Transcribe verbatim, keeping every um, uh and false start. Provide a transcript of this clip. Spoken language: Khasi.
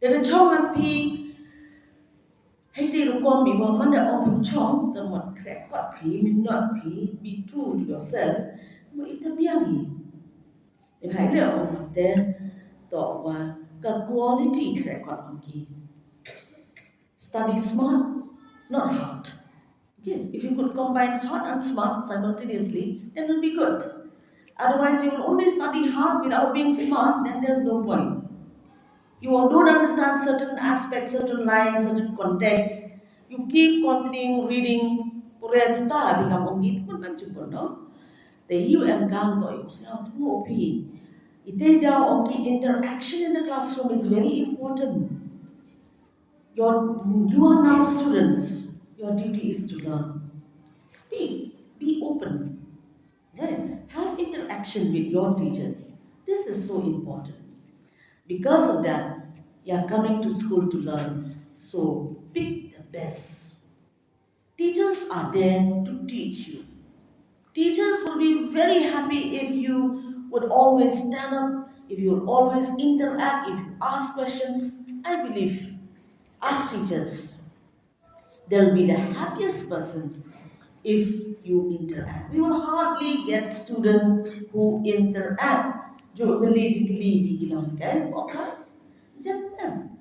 Te da chong ngan phi, hei te rukom i wa man da ong phi chong, te mut khreh kot phi, minot phi, be true to yourself, mut ita biang hi. Te hai le ong te, to wa ka quality khreh kot ong ki. Study smart, not hard. Okay, if you could combine hard and smart simultaneously, then it'll be good. Otherwise, you will only study hard without being smart, then there's no point. You don't understand certain aspects, certain lines, certain contexts. You keep continuing reading, pure tuta become ongi pun mem chupun no. Te you and kang to you snow tu opi. Ite da ongi interaction in the classroom is very important. Your, you are now students. Your duty is to learn. Speak. Be open. Right? Have interaction with your teachers. This is so important. Because of that, you are coming to school to learn. So pick the best. Teachers are there to teach you. Teachers will be very happy if you would always stand up, if you would always interact, if you ask questions. I believe, as teachers, they'll be the happiest person if you interact. We will hardly get students who interact. Jo beli jikli di gila kai class. Jangan.